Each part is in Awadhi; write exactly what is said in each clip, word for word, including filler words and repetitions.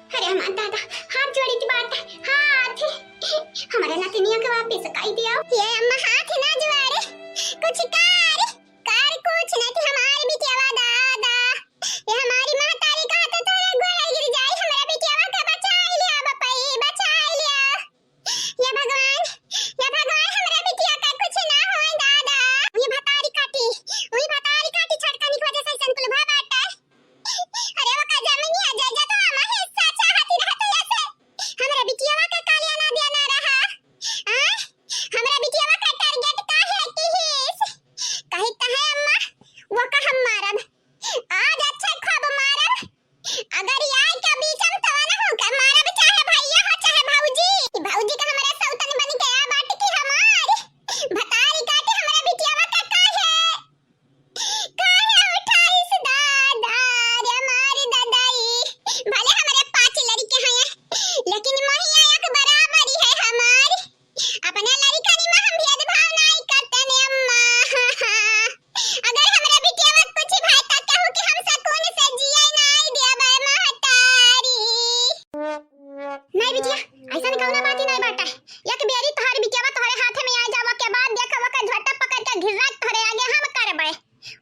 अरे हमार दादा, हाथ जोड़ी थी बात, हाथ। हमारे नतिनिया के वापिस काई दिया। ये अम्मा हाथ ना जोड़े, कुछ कर, कर कुछ नहीं थी हमारी बिटियावा दादा। ये हमारी महतारी का हाथ तो तोरा गोड़े गिर जाई, हमरा बिटियावा के बचाई लिया बपई, बचाई लिया। या भगवान, या भगवान, हमरा बिटिया का कुछ ना होए दादा। उही भतारी काटी, उही भतारी काटी छटकनी की वजह से ऐसन कुल भा बाटे। अरे वो का जमीनिया जायदाद तो हमार हिस्सा चाहती रहा तो ऐसे। हमरा बिटियावा का कालिया ना दिया ना रहा। आय, हमरा बिटियावा का टारगेट का है किहिस? कही त है अम्मा, वो का हम मारब। आज अच्छा खूब मारब। अगर ई आए के बीच में तवा ना हो के मारब, चाहे भैया हो, चाहे भौजी। ई भौजी के हमरे सौतन बन के आ बाट की हमार भतारी काटे हमरा बिटियावा का काहे, काहे उठाइस दादा रे हमार ददाई। भले हमरे पाँच लड़के हैं, लेकिन महिया एक बराबरी है हमार। अपने लड़िकनी में हम भेदभाव नाई करते ने अम्मा। अगर हमरा बिटियावा कुछ भाई त केहू के हम सकून से जिए नाई देबे महतारी। नाई बिटिया, ऐसन कौनो बात ही नाई बाटे। एक बेरी तोहर बिटियावा तोहरे हाथे में आ जावा के बाद देखा ओकर झोटा पकड़ के घिर्रा तोहरे आगे हम करबे।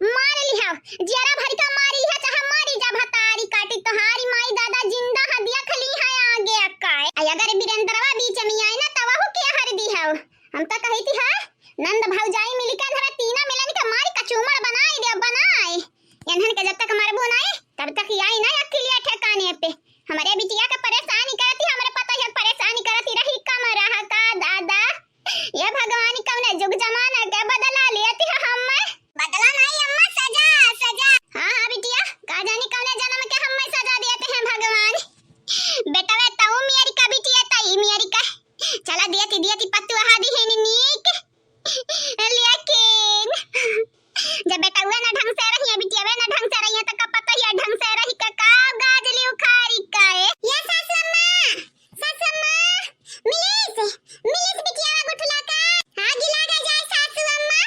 मार लिहा, जियरा भर के मार लिहा, चाहे मरी जा भतारी काटी। तोहारी माई दादा जिंदा ह, देख ली है आगे अकाए। आ अगर वीरेंद्रवा बीच में आए ना, तब वहू के हर दी है। हम तो कही थी है, नंद भौजाई मिल के धरा तीना मिलन के मारी कचूमर बनाई दे, बनाए। इन्हन के जब तक मरबो नहीं, तब तक आई ना अकिलिया ठिकाने पे। हमरे बिटिया के परेशानी करती, हमरे पता है परेशानी करती रही, कम रहा का दादा। ये भगवान कौने जुग जमाना के बदला लेती है हम। बदला नहीं अम्मा, सजा, सजा। हाँ, हाँ बिटिया, का जानी कौने जन्म के हमें सजा देते हैं भगवान। बेटवा तऊ मियारी का बिटिया, तई मियारी का। चला दियती, दियती पतुआ दी है नीक। लेकिन जब बेटवा ना ढंग से रही, बिटिया ना ढंग से रही, तो का पता है ढंग से रही का, का गाज ली उखारी का है। ये सासू अम्मा, सासू अम्मा, मिलिस, मिलिस बिटिया गुठला का। आगी लागे जाए सासू अम्मा।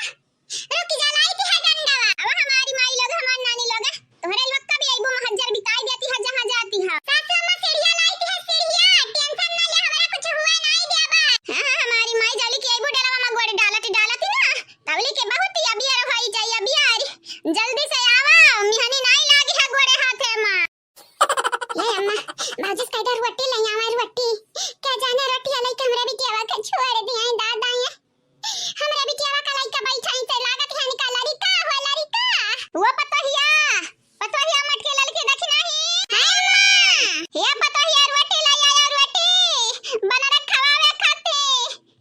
रुक जा, लाई थी है डंडवा। अब हमारी माई लोग, हमार नानी लोग, तोहरे लोग का भी अइबो महज्जर बिताई देती है जहाँ जाती है। सासू अम्मा सीढ़िया लाई थी है, सीढ़िया। टेंशन ना ले, हमरा कुछ हुए नाई देबा। हाँ, हाँ, हमारी माई जाली के अइबो डलवा में गोड़ डालत, डालत ना। तबली के बहुत ही अबियर होई जाई, अबियर। जल्दी से आवा, मिहनी नाई लागी है गोड़े हाथे मा। ले अम्मा, भौजी से कह दे रोटी ले आवा, रोटी। क्या जाने रोटी अलई के हमरा बिटियावा के छोड़ दिया है दादा ये। हमरा बिटियावा का लइका बैठा है, ते लागत है इनका लड़िका हो, लड़िका। वो पतोहिया, पतोहिया मटके ललके देखी नहीं। हाँ अम्मा। ये पतोहिया रोटी ले आया, रोटी। बनरा खवावे खाती।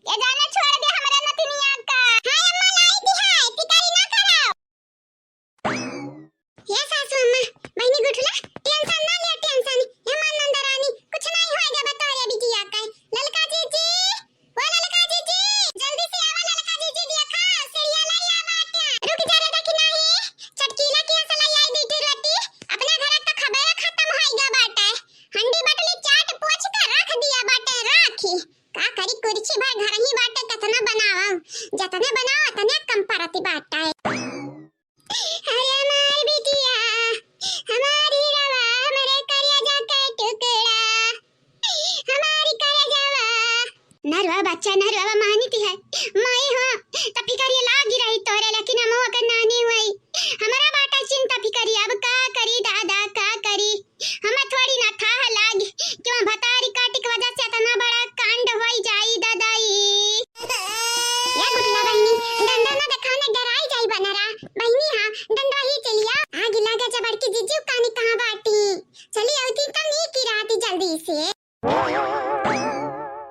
ये जाने छोड़ दे हमरा नतिनिया का। हाँ अम्मा, लाई दी है, फिकर ना करो। हे सासू अम्मा, बहिनी गुठला, टेंशन ना लिया, टेंशन। हे माँ नंदरानी, कुछ नहीं होए देबा तोहरे बिटिया का। ललका जीजी, ओ ललका जीजी, जल्दी से आवा ललका जीजी, देखा, सीढ़िया लाई आ बाटे। रुक जा रे, देखी नहीं, चटकीला के हंसला आई दी थी रोटी, अपने घर का खबरे खत्म होई गया बाटे। हंडी बटली चाट पोछ के रख दिया बाटे, राखी। का करी, कुर्सी भर घर ही बाटे, कितना बनावा, जतने बनावा, उतने कम परती बाटे। अरे हमार बिटिया, हमारी रवा, हमरे करेजा के टुकड़ा, हमारी करेजवा। नरवा बच्चा, नरवा मानित है, माई हो, त फिकरिया लागी रही तोरे, लेकिन हम ओकर नानी हुई। हमरा बाटा चिंता फिकरिया, अब का करी दादा, का करी? हमें थोड़ी ना थाह लाग कि वहाँ भतारी काटी के वजह से इतना बड़ा कांड होई जाई दादाई। या गुटला बहिनी, डंडा ना देखाने डराई जाई बनरा। बहिनी हाँ, डंडवा ही चलिया। आग लागे जब बड़की जीजी कानी कहाँ बाटी। चली आवती तो नी की राती जल्दी से।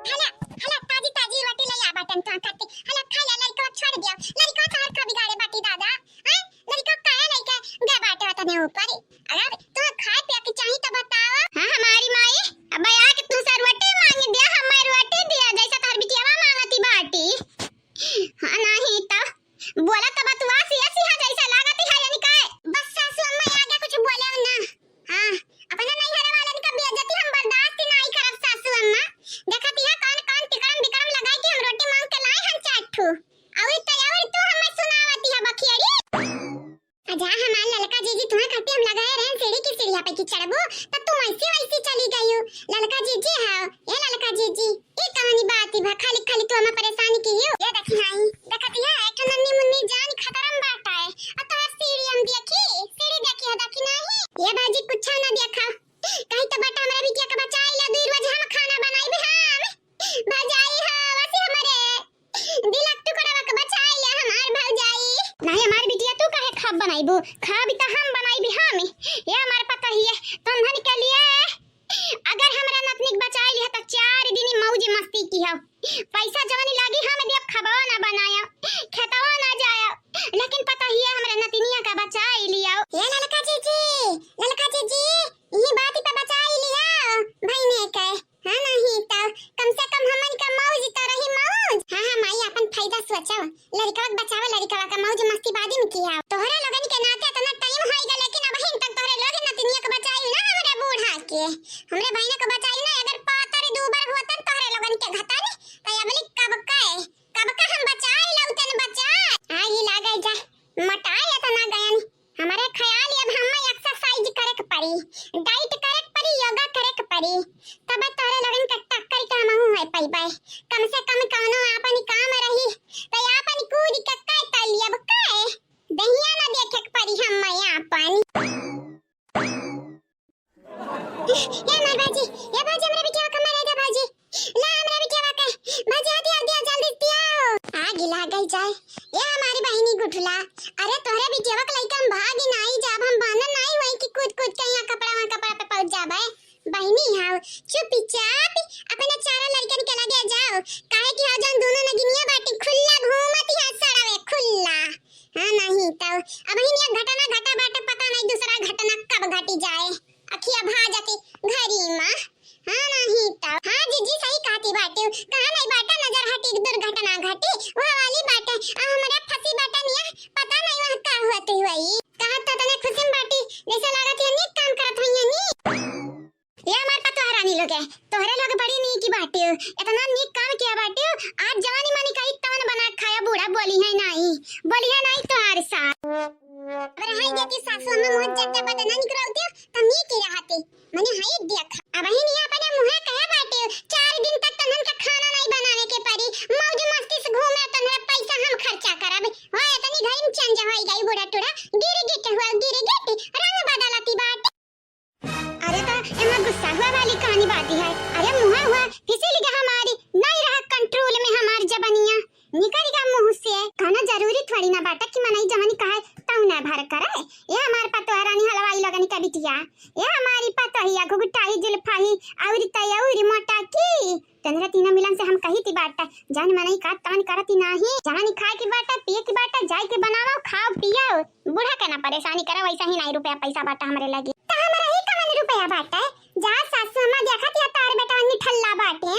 हला, हला, ताजी, ताजी रोटी ले आ बाटन तो खाते। हला, खा ले, लड़का छोड़ दिया। लड़का तोहर का बिगाड़े बाटी दादा। हैं? लड़का काहे लेके गए बाटे वतने ऊपर? अगर तुम्हें खाए पिए के चाहिए तो बताओ। हाँ, हमारी माई, अब आके तुमसे रोटी मांग दिया, हमें रोटी दिया, जैसा तोहर बिटियावा मांगती बाटी। हाँ, नहीं तो बोला तो बतवा सिया सिया जैसा लागत है, यानी का? बस सासू अम्मा, आगे कुछ बोले ना। हाँ, अपने नैहर वालन का बेइज्जती हम बर्दाश्त नहीं करब सासू अम्मा। देखत है कौन कौन तिकड़म बिकड़म लगाई के हम रोटी मांग के लाए हन चार ठू। और तो और तू हमें सुनावती है बखियड़ी। अजा हमार ललका जीजी, तुम्हें खाती हम लगाए रहन सीढ़ी की सीढ़िया पे की चढ़बू, तब तू ऐसी वैसी चली गई हो। ललका जीजी है, ए ललका जीजी, ई कवनी बात ही भा, खाली खाली तू हमें परेशान की हो। ये देखी हाई, देखती है, एक ठो नन्नी मुन्नी जान खतरम बाटा है। और तोहर सीढ़ी हम देखी, सीढ़ी देखी है, देखी नहीं? ये भाजी कुछ ना देखा, कहीं तो बेटा हमरा बिटिया के बचाई ला, दुई रोज हम खाना बनाई भी हम। भजाई हो, बस हमरे दिलक टुकड़वा के बचाई ले हमार भौजाई। नहीं हमार बिटिया, तू काहे खाब बनाइबू? खाब त हम बनाइबी हम। ये हमार पतोहिए, तोहन के लिए अगर हमरा नतनी के बचाई लिहा त चार दिन मौज मस्ती किहा। पैसा जवन लागी हम दिया, खबवा ना बनाया, खेतवा ना जाया, लेकिन पतोहिए हमरा नतनिया का बचाई लिया। ये ललका जीजी, ललका जीजी, यही बात पे बचाई लिया बहिने के। हाँ, नहीं तो कम से कम हमन का मौज तो रही मौज। हाँ, हाँ, माई, अपन फायदा सोचो, लड़कवा के बचाओ, लड़कवा का मौज मस्ती बाद में किहा। तोहरे लोगन के नाते इतना टाइम होई गए, लेकिन अबहिन तक तोहरे लोग नतनिया के बचाई ना हमरे बूढ़ा के, हमरे बहिना के बचाई ना। अगर पातर दूबर होतन तोहरे लोगन के घतन, तो अबली कब के, कब के हम बचाई लौटन बचा। आगी लागे जा, मोटाई इतना गयन। हमारे ख्याल अब हमें एक्सरसाइज करे के पड़ी, डाइट करे के पड़ी, योगा करे के पड़ी, तब तोहरे लोगन के टक्कर के हमहू है पइबे। कम से कम कौनो आपन काम रही, तो आपन कूद के कर तली अब के दहिया ना देखे के पड़ी हमें आपन। ए हमार भाजी, ए भाजी, हमरा बिटिया के मारे दे भाजी। ला हमरा बिटिया के। भाजी, आ दिया, आ दिया, जल्दी दिया। आगी लागल जाए। ए हमारी बहिनी गुठला, अरे तोहरे बिटिया के लइका हम भागी नाई जाब, हम बानर नाई होई कि कूद कूद के यहाँ कपड़ा वहाँ कपड़ा पे पहुँच जाबे। बहिनी हाउ, चुपचाप अपने चारों लड़कन के लगे जाओ, काहे कि हाउ जौन दोनों नगिनिया बाटी खुल्ला घूमत है सड़वे खुल्ला। हाँ, नहीं तो अबहिन एक घटना घटा बाटे, पता नहीं दूसरा घटना कब घटी जाए। अखिया भा जाती घरी मा। हाँ, नहीं तो। हाँ, जीजी सही कहती बाटे। कहाँ नहीं बाटे, नजर हटी, दुर्घटना घटी, वह वाली बाटे। आ, हमरा फंसी बाटे निया, पता नहीं वहाँ का हुआ तू हुई। कहा तो तने खुशी में बाटी, जैसे लागत है नीक काम करत हुई है नी। ये हमार पतोह रानी लोग है, तोहरे लोग बड़ी नीक बाटे, इतना नीक काम किया बाटे। आज जवानी मानी का तवन बना के खाया, बूढ़ा बोली है नहीं, बोली है नहीं तोहार साथ। अब रहाई देती सासू अम्मा, मुँह जब जब बदना निकलती तो नीक ही रहती। मने हाय देख, अबहिन ये अपने मुँहे कहे बाटे, चार दिन तक तन्हन का खाना नहीं बनावे के पड़ी, मौज मस्ती से घूमे, तन्हरा पैसा हम खर्चा करब। हो, इतनी घड़ी में चेंज होई गई बूढ़ा टूढ़ा, गिरगिट हुआ, गिरगिट, रंग बदलती बाटे। अरे तो एमा गुस्सा हुआ वाली कहानी बात ही है। अरे मुँहे हुआ, फिसिल गया हमारी, नहीं रहा कंट्रोल में हमार जबनिया। निकल गया मुँह से। कौनो जरूरी थोड़ी ना बाटे कि मनई जवन कहे तौने भर करे। ये हमार पतोह रानी हलवाई लोगन के बिटिया, ये हमारी पतोहिया घुघुटाही जुल्फाही और तयौरी मोटा की। तोहरे तीनों मिलन से हम कही थी बाटे, जौन मनई का तवन करती नाही, जहाँ खाए की बाटे, पिए की बाटे, जाए के बनाओ, खाओ पियो, बूढ़ा के ना परेशानी करो, वैसा ही नहीं रुपया पैसा बाटे हमरे लगे। तो हमरा ही कवन रुपया बाटे? जा सासू अम्मा, देखत या तोहर बेटवा निठल्ला बाटे,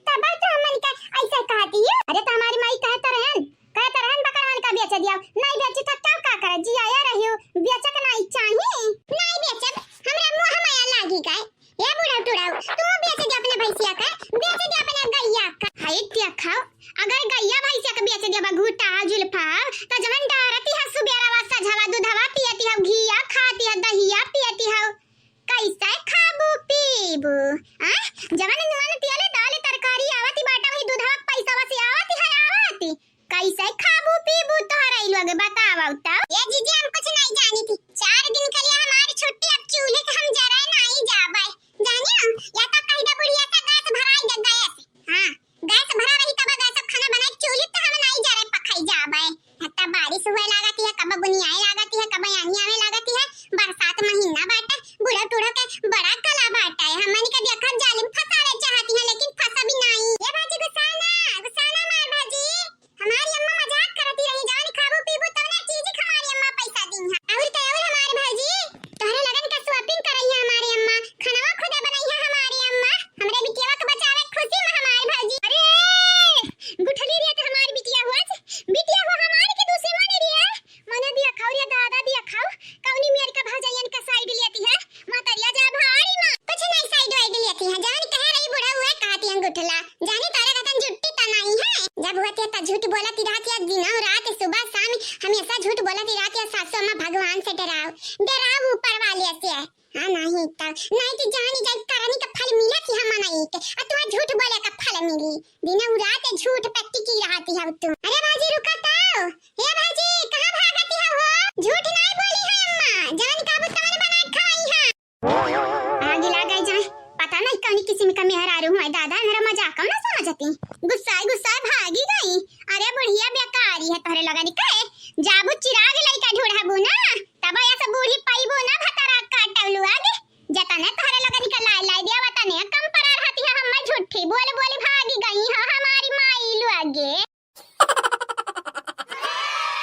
तब तो हमन के ऐसे कहती हो। अरे तो हमारी माई कहत रहन, कहत रहन बकरवन का बेच दिया, नहीं बेची तो क्या का करे, जिया या रही हो, बेचक नहीं चाहिए। नहीं बेचब, हमरा मुँह माया लागी गए। ए बूढ़ा टूढ़ा, तू बेच दे अपने भैंसिया का, बेच दे अपने गैया का। हाय देखा, अगर गैया भैंसिया का बेच दे बघूटा जुल्फा, तो जवन डरती है सुबेरा वा सझवा दूधवा पियती है, घिया खाती है, दहिया पियती है, कैसे खाबू पीबू? आ? जवन नुआ तेल दाल तरकारी आवती बाटा, वही दूधवा पैसा से आवती है, आवती। कैसे खाबू पीबू तोहरा ई लोग बतावा तो? ए जीजी, हम कुछ नहीं जानी थी। चार दिन के लिए हमारी छुट्टी, अब चूल्हे के हम जरे नहीं जाबे। जानियो, या तो कह दे बुढ़िया से गैस भराई दे, गैस। हाँ, गैस भरा रही तब गैस खाना बनाई, चूल्हे तो हम नहीं जरे पकाई जाबे। हत्ता बारिश हुए लागती है, कब बुनियाए लागती है, कब आनी आवे लागती है। बरसात महीना बाटे, बूढ़ा टूढ़ा के बड़ा कला बाटे। हमनी के देखत जालिम फंसावे चाहती है, लेकिन फंसा भी नहीं। ये बाजी गुस्सा ना, गुस्सा ना मार बाजी। हमारी अम्मा मजाक करती रही, जवन खाबू पीबू तवने चीज हमारी अम्मा पैसा दी है। और तो और हमारे भौजी, तोहरे लगन का shopping करई है हमारी अम्मा, खानवा खुदे बनाई है हमारी अम्मा, हमरे बिटिया के बचावे खुशी में हमारी भौजी। अरे गुठली रे, तो हमारी बिटिया हुआ, बिटिया हुआ हमारी के दुश्मन रे। मने दिया खाओ रे दादा, दिया खाओ, कौनी मेर का भौजाइयन का side लेती है, मतरिया जा भारी नहीं तो जानी जाई करनी का फल मिला थी हम नहीं के, आ तुहा झूठ बोले का फल मिली। दिनउ रात झूठ पे टिकी रहती है तू। अरे भाजी रुका तो, हे भाजी कहाँ भागती है हो? झूठ नहीं बोली है अम्मा, जवन का बुतवन बना खाई है। आगी लाग गई जाए, पता नहीं कौन किस्म का मेहरारू हुआ दादा, मेरा मजाक कौन समझती। गुस्साए गुस्साए भागी गई। अरे बुढ़िया बेकारी है तोहरे लोगन के, जाबू चिराग लइका ढूढ़बू ना, तब ऐसा बूढ़ी पाइबू ना भतारा काटलू आगे। जतने तोहरे लोगन के लाई लाई दिया वतने कम पड़ा रहती है, हम झूठी बोल बोल भागी गई है हमारी माई लोगे।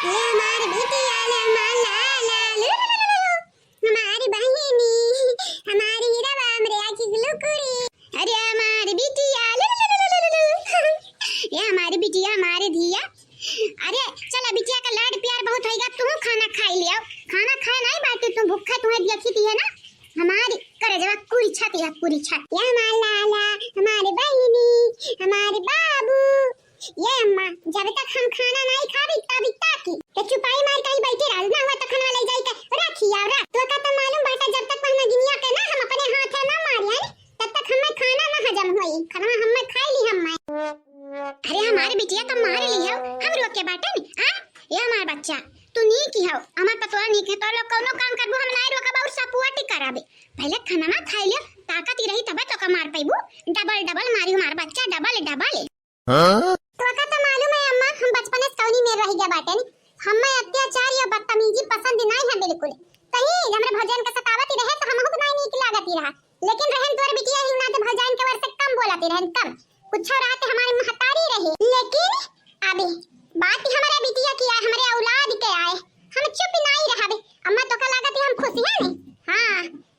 ये हमारी बिटिया रे माला ला लू लू लू लू लू। हमारी बहिनी, हमारी हीरा बाम रे आखी लुकुड़ी। अरे हमारी बिटिया लू लू लू लू लू लू। ये हमारी बिटिया, हमारी धिया। अरे चला बिटिया का लाड प्यार बहुत होइगा, तू खाना खाई लियो। खाना खाए नहीं बाटी तू, भूखा तुम्हें देखी थी है ना, हमारी करेजवा कुरी छाती है, कुरी छाती। ये हमार लाला, हमारे बहिनी, हमारे बाबू। ये अम्मा, जब तक हम खाना नहीं खाबी, तब तक तो चुपाई मार कहीं बैठे रहल, ना हुआ तो खाना ले जाई के रखी आओ, रख। तो का तो मालूम बाटा, जब तक वह नगिनिया के ना हम अपने हाथ है ना मारी है, तब तक हमें खाना ना हजम होई। खाना हमें खाई ली हमें। अरे हमारे बिटिया तो मार ली हो, हम रोके बाटन, हाँ? ये हमार बच्चा, तू नीक ही हो, हमार पतोह नीक है, तो लोग कौनो काम करबू हम नहीं रोकब और सपोर्ट ही कराबे। पहले खाना ना खाई लियो, ताकत ही रही तबे तो का मार पैबू। डबल डबल मारी हमार बच्चा, डबल डबल। हाँ? तो का तो मालूम है अम्मा, हम बचपन से कौनी में रह गया बाटन, हमें अत्याचार या बदतमीजी पसंद नहीं है बिल्कुल। कहीं हमरे भौजाइन का सतावत ही रहे तो हमहू के नहीं नीक लागत ही रहा, लेकिन रहन तोर बिटिया ही ना तो भौजाइन के वर्ष से कम बोलत ही रहन, कम। कुछ रात हमारी महतारी रही, लेकिन अभी बात ही हमारे बिटिया की आए, हमारे औलाद के आए, हम चुप नहीं रहबे। अम्मा तो का लागत है हम खुश हैं नहीं? हाँ,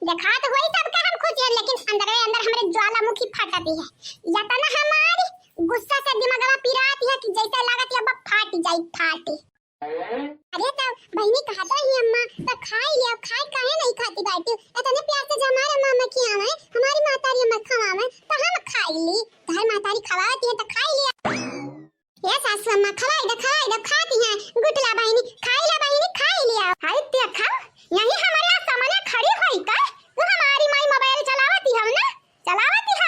देखा तो वही सबके हम खुश हैं, लेकिन अंदर अंदर हमारे ज्वालामुखी फटती है। या तो ना हमारी गुस्सा से दिमागवा पिराती है कि जैसे लागत है अब फाट जाई, फाट। अरे तो बहिनी कहत रही अम्मा, तो खाई लिया, खाए काहे नहीं खाती बाटी? इतने प्यार से जो हमारे मामा की आवे, हमारी महतारी हमें खवावे, तो हम खाई ली। तोहर महतारी खवावती है तो खाई लिया। ए सासू अम्मा, खवाई दे, खवाई दे, खाती हैं। गुटला बहिनी, खाई ला बहिनी, खाई लिया। हाय देखा, यही हमारे सामने खड़ी होई का? तू हमारी माई मोबाइल चलावती हो ना? चलावती हो?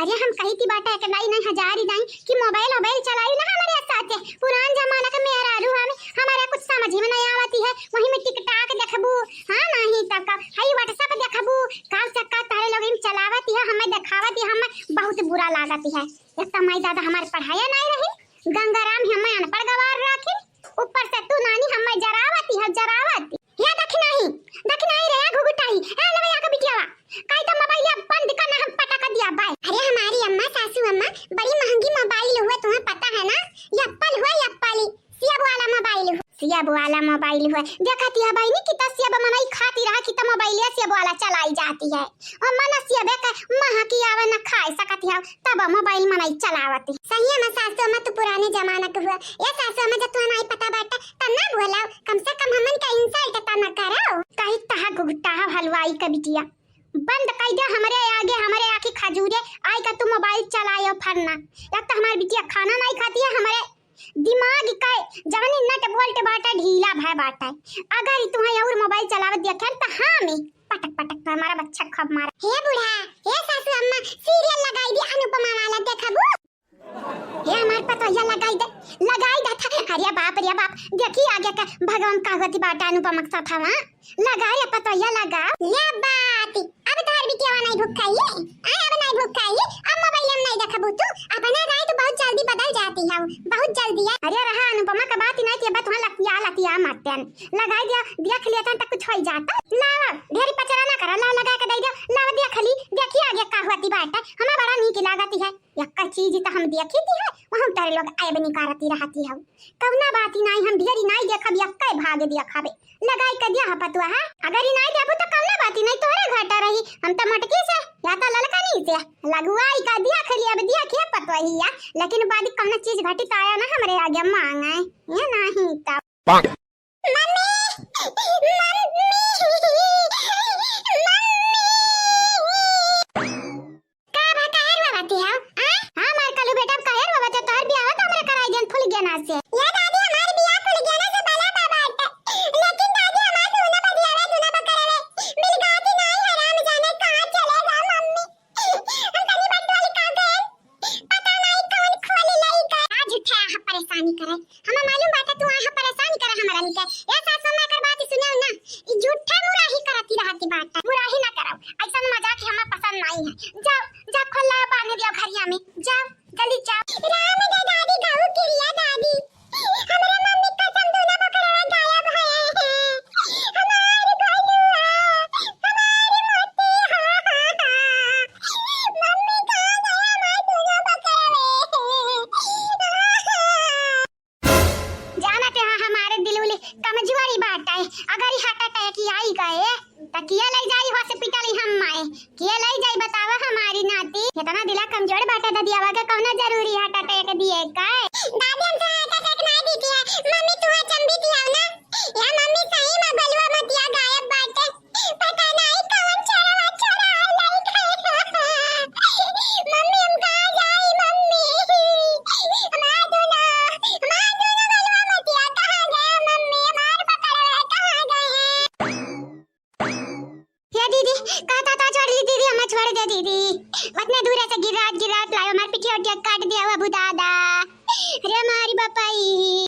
अरे हम कही थी बाटा एक दाई नहीं हजार ही दाई कि मोबाइल वोबाइल चलाई ना हमारे साथे। पुरान जमाना के मेहरारू हमें, हमारे कुछ समझ में नहीं आवती है। वही में TikTok देखबू, हाँ नहीं तो का, हई WhatsApp देखबू, का से का तारे लोग इन चलावती है, हमें देखावती है, हमें बहुत बुरा लागती है। एक तो माई दादा हमारे पढ़ाया नहीं रही, गंगाराम ही हमें अनपढ़ गवार राखी, ऊपर से तू नानी हमें जरावती है, जरावती। या दखिनाही, दखिनाही रे, या घुघुटाही, ए लवैया का बिटियावा, काई तो मोबाइल बंद करना हम पटा कर दिया बाय। अरे हमारी अम्मा, सासू अम्मा, बड़ी महंगी मोबाइल हुआ, तुम्हें पता है ना, एप्पल हुआ, एप्पल, सेब वाला मोबाइल हुआ। सेब वाला मोबाइल हुआ, देखती है बहिनी, कि तो सेब मनई खाती रहा, कि तो मोबाइल सेब वाला चलाई जाती है। और मन सेबे का महकी आवे न खाए सकती है, तब मोबाइल मनई चलावती। सही है, मैं सासू अम्मा तो पुराने जमाना के हुआ। ये सासू अम्मा, जब तुम्हें नहीं पता बाटे, तब ना बोलाओ, कम से कम हमन का इंसल्ट तो ना करो। कही तहा घुघुटाहा हलवाई का बिटिया, बंद कर दे हमरे आगे, हमरे आँखी खजूरे, आई का तू मोबाइल चलाए फरना। या तो हमारी बिटिया खाना नहीं खाती है, हमारे दिमाग का जवनी नट बोल्ट बाटे ढीला भय बाटे। अगर तुम्हें और मोबाइल चलावत देखन तो हाँ में पटक पटक तो हमारा बच्चा खप मारा। हे बूढ़ा, हे सासू अम्मा, सीरियल लगाई दी अनुपमा वाला, देखबू? हे हमार पतोहिया लगाई दे, लगाई दे था। अरे बाप रे बाप, देखी आगे का भगवान का होती बाटा अनुपमा के साथ हवा। लगा रे पतोहिया लगा। या बात, अब तोहर बिटिया नहीं भूख खाई है? आय, अब नहीं भूख खाई, अब मोबाइल में नहीं देखबू तू। अपना राय तो बहुत जल्दी बदल जाती है, बहुत जल्दी है। अरे रहा अनुपमा का बात ही नहीं कि अब तुहां लतिया लतिया मारते हैं। लगा दिया, देख लिया था तो कुछ हो ही जाता। लावा, ढेरी पचरा ना करा, ला लगा के दे दिया। लावा देख ली, देखी आगे का होती बात है। हमें बड़ा नीक लागती है। यक्का चीज तो हम देखी थी है, वहाँ तारे लोग ऐब निकारती रहती है। कौना बात ही नहीं, हम ढेरी नहीं देखब, यक्का भाग देखबे। लगाई के दिया है पतुआ है, अगर ही नहीं देखू तो कौना बात ही नहीं, तोहरे घाटा रही, हम तो मोटकी से या तो ललकनी से। लगवाई का दिया खली, अब दिया खिया पतुआ ही या, लेकिन बाद कौना चीज घटी तो आया ना हमरे आगे मांगे, ये नहीं तो। मम्मी, मम्मी, मम्मी। का बा, काहे रोवत हो? आ? हाँ, मार कालू बेटा, काहे रोवत हो? तोहर बियाह तो हमरे कराई देन फूल गेना से। या दादी, हमार बियाह फूल गेना से भला बा बात। लेकिन दादी, हमार दूनो बदियावे, दूनो बकरवे मिल गाती नाई, हराम जाने कहाँ चले जाओ, जाओ, खोल लाओ, बांध दिया घरिया में, जाओ, जल्दी जाओ। राम दे दादी, गऊ किरिया दादी, हमरा मम्मी कसम, दूनो बकरवा गायब है। हमार गोलुआ, हमार मोती, हाँ, हाँ, हाँ। मम्मी कहाँ गया हमार दूनो बकरवा? हाँ, हाँ। जानत है हमारे दिल उल कमजोरी बाटे, अगर ई heart attack आई गए, त किया लई जाई hospital ई हम माए? किया लई जाई बतावा हमारी नाती? इतना दिला कमजोर बाटे ददियावा के, कौनो जरूरी heart attack दिए का? दादी, हमसे heart attack ना दी थी, मम्मी तू अचंभित ही आओ ना। या मम्मी, सही में गोलुआ मोतिया गायब बाटे। पता नहीं कौन चोरवा चोरा लई गए। मम्मी, हम कहाँ जाई मम्मी? हमार दूनो, हमार दूनो गोलुआ मोतिया कहाँ गया मम्मी? हमार बकरवा कहाँ गए? हे दीदी, कहता था छोड़ दी दीदी, हमें छोड़ दे दीदी। उतने दूर से गिरात गिरात लायो, हमार पिठिया उठिया काट दिया हुआ अबू दादा। अरे हमारी बपाई।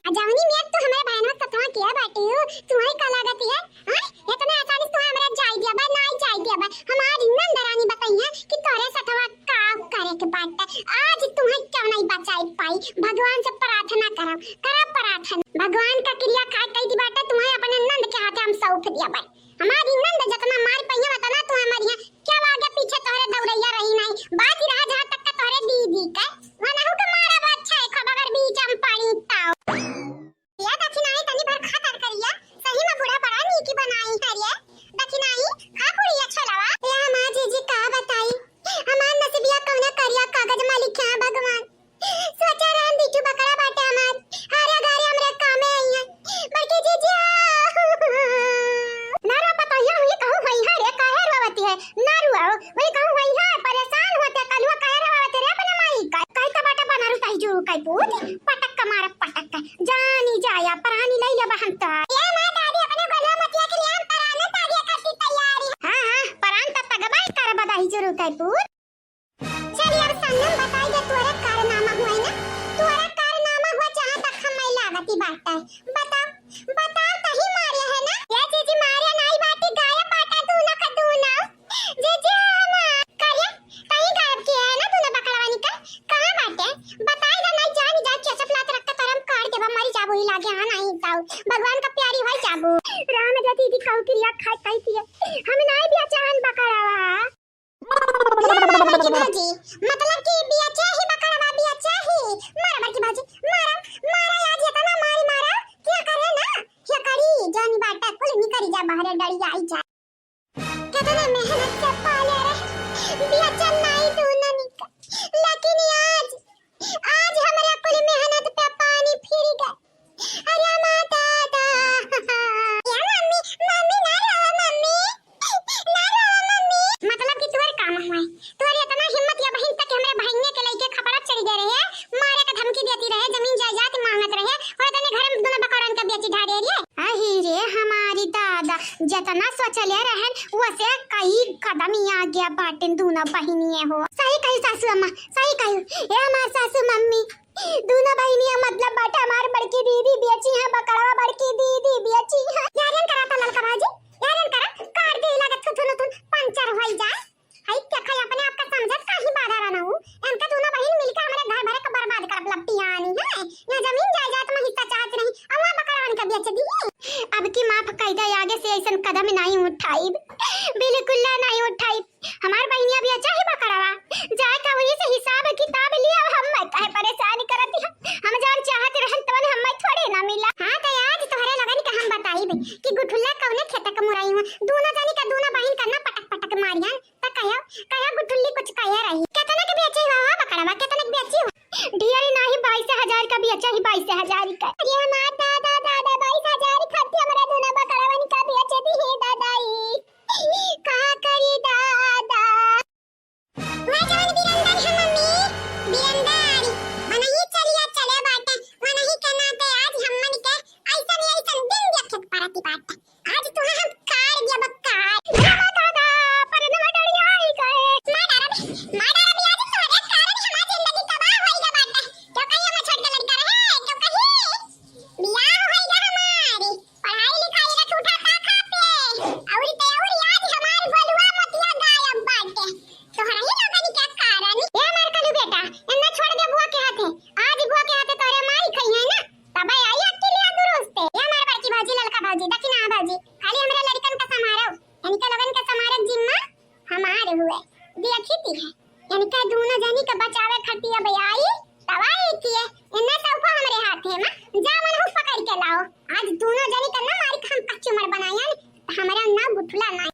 आ जवनी में तो हमारे बहनवा सतवा किया बाटी हो, तुम्हारी का लागत है? हाँ? इतने आसानी से तुम्हें हमरा जाई दिया बा, नाई जाई दिया बा। हमारी नंद रानी बताई है कि तोरे सतवा का करे के बाटे। आज तुम्हें क्यों नहीं बचाई पाई? भगवान से प्रार्थना करब, करब प्रार्थना। भगवान का किरिया खाए कही दी बाटे, तुम्हें अपने नंद के हाथे हम सौंप दिया बा। हमारी नंद जतना मार पइया वतना तू हमारी है। क्या आगे पीछे तोहरे दौड़ैया रही नहीं। बात ही रहा जहाँ तक का तोहरे दीदी के। वनहु के मारा बा अच्छा है, खबर अगर बीच हम पड़ी ताओ। या दक्षिणाई तनी भर खा कर करिया। सही में बूढ़ा बड़ा नीकी बनाई है रे। दक्षिणाई खा पूरी अच्छा लवा। या माँ जीजी का बताई। हमार नसीबिया कौने करिया कागज में लिखे हैं भगवान। सोचा रहन दीठू बकरा बाटे हमार, हरे घरे हमरे कामे आई है। बड़की जीजी हो। ना रो पतोहिया, वही कहूँ होई है रे, काहे रोवती है? ना रुआओ, वही कहूँ होई है, परेशान होते कलुआ काहे रोवती रे अपने माई का? काहे का बाटा बना रू काहे जो काहे पूत, पटक का मारा पटक का, जानी जाया, प्राणी लई लेबा हम तो। ए माँ दादी अपने गोलुआ मोतिया के लिए हम प्राण त्यागे खातिर तैयार है। हाँ, हाँ, प्राण त तगबाई कर बदाही जुरू काहे पूत। चल यार संगम, बताई दे तोहरा कारनामा हुआ है ना, तोहरा कारनामा हुआ जहाँ तक हमें लागती बात है। बताओ, बताओ तही मारे है ना? या जीजी मारे नाई बाटी, गायब बाटा दूनो का दूनो। जीजी हमार। करिया, कहीं गायब किया है ना दूनो बकरवानी का? कहाँ बाटे? बताई दे नाई जान जा, केचप लात रखता करम काट देबा, मरी जाबू ही लागे, हाँ नहीं जाओ। भगवान का प्यारी भाई जाबू। राम जा दीदी खाऊ किरिया खाए खाई पिए। हम नाई बिया चाहन बकरवा। बड़की भौजी, मतलब कि बिया चाही बकरवा, बिया चाही। मारा बड़की भौजी, मारा, मारा आज इतना मारी मारा, क्या करे ना, क्या करी, जानी बाटा, कुल निकरी जा बाहरे, डरिया आई जा। कितने मेहनत से पाले रहे, बिया चल नाई दूनो निका, लेकिन आज, आज हमरा कुल मेहनत पे पानी फिर गए। अरे माँ दादा। या मम्मी, मम्मी ना रोवा मम्मी, ना रोवा मम्मी। मतलब कि तोहर काम हुआ है, तोहर इतना हिम्मत या बहिन तक हमरे बहिनिया के लइके खपड़ा चढ़ गए रहे, मारे का धमकी देती रहे, जमीन जायदाद मांगत रहे, और इतने घर में दूनो बकरन के बेची ढारे रहे। अही रे हमारी दादा, जितना सोचले रहन, वसे कई कदम ही आगे बाटिन दूनो बहिनिये हो। सही कही सासू अम्मा, सही कही। ए हमार सासू मम्मी, दूनो बहिनिया मतलब बाटे हमार बड़की दीदी बेची है बकरवा, बड़की दीदी बेची है। यारन करा था ललका भाजी, यारन करा, काट दे लागत थुथुन थुन पंचर होई जाए। हई क्या खाई अपने आप का समझत काहे बाधा रहना हूँ। इनका दूनो बहिन मिलके हमरे घर भरे का बर्बाद करब लपटियानी है। यहाँ जमीन जायदाद में हिस्सा चाहत नहीं, अम्मा बकरवन का बेच दी। अब की माफ कई दे, आगे से ऐसन कदम नहीं उठाइब, बिल्कुल ना नहीं उठाइब। हमार बहिनिया भी अच्छा ही बकरवा, जाए का वही से हिसाब किताब लिया, अब हम मैं काहे परेशान करत ही। हम जौन चाहत रहन तवन हम्मे थोड़े ना मिला। हाँ तो आज तोहरे लगन का हम बताइब कि गुठुल्ला कौने खेत का मुरई हुआ, दूनो जनी का दूनो बहिन का ना पटक पटक मारिया। तो कहो, कहो गुठुल्ली कुछ कहे रही। कितने के बेची हुआ हो बकरवा, कितने के बेची हुआ? ढेरी नाही, बाईस हजार का बेचा ही, बाईस हजार का। अरे हमार दादा, दादा, बाईस हजार खातिर हमरा दूनो बकरवन का बेच दी है दादाई। का करी दादा? वह जवन बिरंदर है मम्मी, बिरंदर, वनही चलिया चले बाटे, वनही के नाते आज हमन के ऐसन ऐसन दिन देखे के परती बाटे। आज तुहा हम कार दिया बा कार। अरे दादा, पर न डरिया आई गए। मार डारा बे, मार डारा बे, आज तोहरे कारण हमार जिंदगी तबाह होई गए बाटे। तो कहीं हम छोट के लड़का रहे, तो कहीं बियाह होई गए हमारे। पढ़ाई लिखाई का झूठा खा खा पे। और ते और आज हमार गोलुआ मोतिया गायब बाटे। तोहरा ही हुए। देखी ती है, इनका दोनों जनी के बचावे खातिर अब आई, तब आई किए, इन्ने सौफा हमरे हाथे मा, जा मन हूँ पकड़ के लाओ। आज दोनों जनी के ना मारी के हम कचुमर बनायन, त हमरा ना गुठला ना।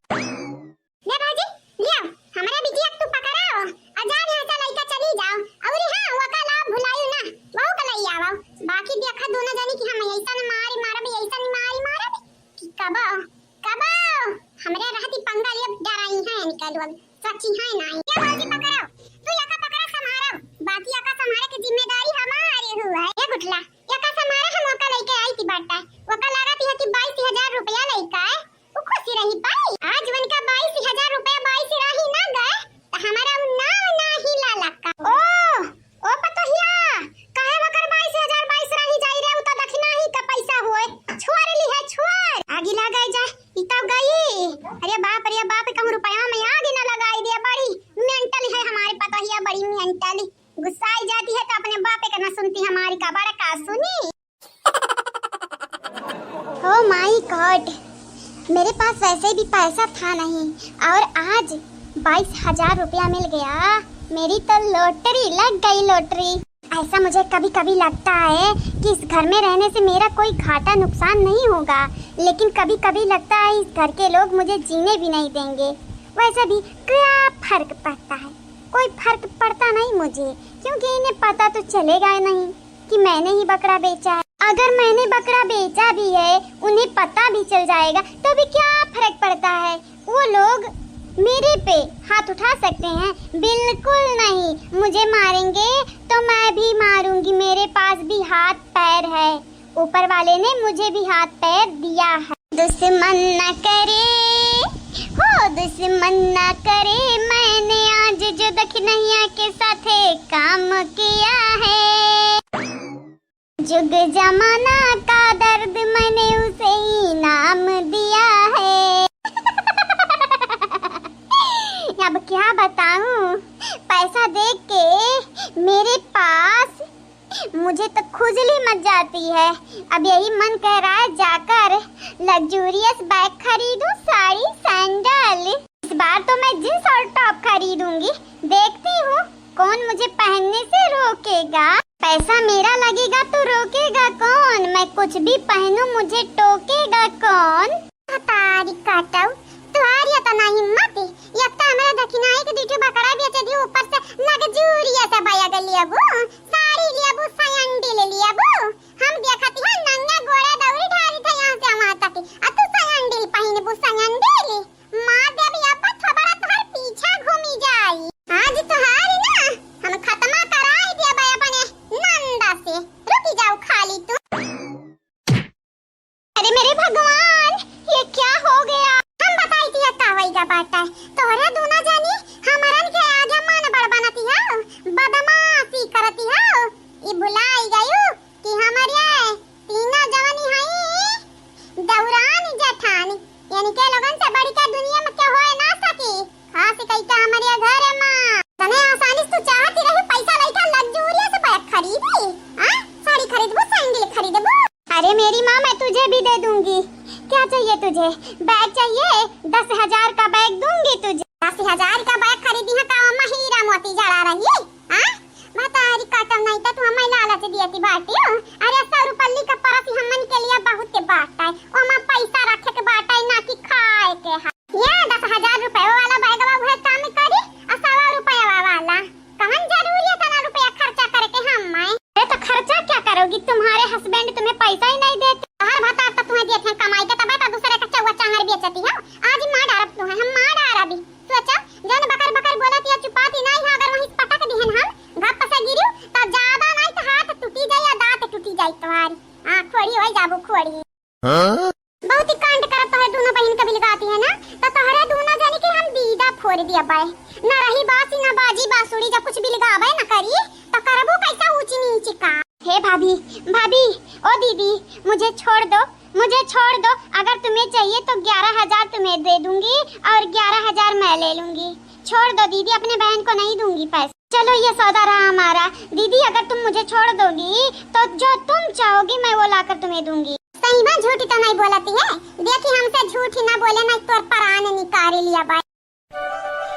ले भाजी, लियाओ, हमरे बिटिया के तू पकड़ाओ, अउर जा यहाँ से लइका चली जाओ। अउर हाँ, वका लाओ भुलायू ना, वहू के लई आवा। बाकी देखा दोनों जनी कि हम ऐसन मारी मारब, ऐसन मारी मारब कि कबो, कबो हमरे रहती पंगा लिए डराई हैं इनके लोग, सोची हैं ना। ये भाजी पकड़ाओ, तू यका पकड़ा संभारो, बाकी यका संभारे के जिम्मेदारी हमारे हुआ है। ये गुठला, यका संभारे हम वका लइके आई थी बाटा, वका लागत है कि बाईस हजार रुपया लइका है, उ खुशी रही पाई। आज उनका बाईस हजार रुपया बाईस राही ना गए, त हमारा उ नाव नाही लालका। ओ, ओ पतोहिया, काहे वकर बाईस हजार बाईस राही जाई रे, उ त दखिना ही का पैसा होए। छोर ली है, छोर। आगी लग गई जा, ई त गई। अरे बाप रे बाप, कहूँ रुपया में आगी न लगाई दे, बड़ी mental है हमारे पतोहिया, बड़ी mental। गुस्साई जाती है तो अपने बापे का न सुनती, हमारी का बड़ा का सुनी। Oh my God, मेरे पास वैसे भी पैसा था नहीं और आज बाईस हजार रुपया मिल गया। मेरी तो lottery लग गई, lottery। ऐसा मुझे कभी-कभी लगता है कि इस घर में रहने से मेरा कोई घाटा नुकसान नहीं होगा, लेकिन कभी-कभी लगता है इस घर के लोग मुझे जीने भी नहीं देंगे। वैसे भी क्या फर्क पड़ता है, कोई फर्क पड़ता नहीं मुझे, क्योंकि इन्हें पता तो चलेगा ही नहीं कि मैंने ही बकरा बेचा है। अगर मैंने बकरा बेचा भी है, उन्हें पता भी चल जाएगा, तो भी क्या फर्क पड़ता है? वो लोग मेरे पे हाथ उठा सकते हैं? बिल्कुल नहीं। मुझे मारेंगे तो मैं भी मारूंगी, मेरे पास भी हाथ पैर है, ऊपर वाले ने मुझे भी हाथ पैर दिया है। दुश्मन ना करे, हो दुश्मन ना करे, मैंने आज जो दखिनहिया के साथे काम किया है। जुग जमाना का दर्द मैंने उसे इनाम दिया है। अब क्या बताऊं, पैसा देख के मेरे पास मुझे तो खुजली मच जाती है। अब यही मन कह रहा है जाकर luxurious bag खरीदूं, साड़ी, sandal। इस बार तो मैं jeans और top खरीदूंगी। देखती हूँ कौन मुझे पहनने से रोकेगा। पैसा मेरा लगेगा तो रोकेगा कौन? मैं कुछ भी पहनूं मुझे टोकेगा कौन? तारी काटऊ, तुहारी इतना हिम्मत? एक तो हमरा दखिना एक दू ठो बकरा बेचे दी, ऊपर से luxurious bag लेबू, साड़ी लेबू, sandal लेबू। हम देखत है नंगे गोड़े दौरी ढारी थे यहाँ से वहाँ तक, आ तू sandal पहिनबू, sandal? मार देबी अब्बा थोबड़ा तोहर पीछा घूमी जाई। आज तोहारी ना हम खत्मा कराई देबे अपने नंदा से। रुकी जाओ खाली तू। अरे मेरे भगवान, ये क्या हो गया? हम बताई दिया का होइगा बाटा। तोहरे दोनों जनी हमरन के आगे मन बड़ बनती हो, बदमाशी करती हो। ई भुलाई गयू कि हमरे तीनों जवानी हई दौरान जेठानी, इनके लोगन से बढ़ के दुनिया में केहू होए ना सकी। खास कई के हमरे घर में। तने आसानी से तू चाहती रही पैसा लइका luxurious bag खरीदी, हाँ? साड़ी खरीदबू, sandal खरीदबू। अरे मेरी माँ, मैं तुझे भी दे दूंगी। क्या चाहिए तुझे? Bag चाहिए? दस हजार का bag दूंगी तुझे। दस हजार का bag खरीदी है का? ओमा हीरा मोती जड़ा रही, हाँ? बतारी काटम नहीं तो तू हमें लालच दियती बाटियो। अरे सौ रुपल्ली का परस हमन के लिए बहुत के बाटा है, ओमा पैसा रखे के बाटा है, ना कि खाए के है। ये दस हजार रुपये वाला बैगवा उहे काम करी, और सौ रुपये वाला कवन जरूरी है इतना रुपया खर्चा करके हम मैं? अरे तो खर्चा क्या करोगी, तुम्हारे husband तुम्हें पैसा ही नहीं देते। हर भतार तो तुम्हें दिए थे कमाई के, तबे तो दूसरे का चौवा चांगर बेचती हो। आज मार डारब तुम्हें, हम मार डारबी। सोचो, जौन बकर बकर बोलत या चुपाती नाई है, अगर वहीं पटक दिहन हम, गप से गिरियो, तब ज्यादा नाई तो हाथ टूटी जाई या दांत टूटी जाई तुम्हारी। हाँ, खोड़ी होई जाबू, खोड़ी। हाँ? बहुत ही कांड करत तोहरे दोनों बहिन के बिलगाती है ना, तो तोहरे दोनों जनी के हम दीदा फोड़ दिया बाय। ना रही बासी, ना बाजी बांसुरी, जब कुछ बिलगाबे ना करी, तो करबू कैसा ऊंची नीची का? हे भाभी, भाभी, ओ दीदी, मुझे छोड़ दो, मुझे छोड़ दो, अगर तुम्हें चाहिए तो ग्यारह हजार तुम्हें दे दूंगी और ग्यारह हजार मैं ले लूंगी। छोड़ दो दीदी, अपने बहन को नहीं दूंगी पैसे। चलो ये सौदा रहा हमारा। दीदी अगर तुम मुझे छोड़ दोगी तो जो तुम चाहोगी मैं वो लाकर तुम्हें दूंगी। सही में झूठी तो नहीं बोलती है, देखी हमसे झूठी ना बोले, मैं तोर परान निकाल लिया बाय।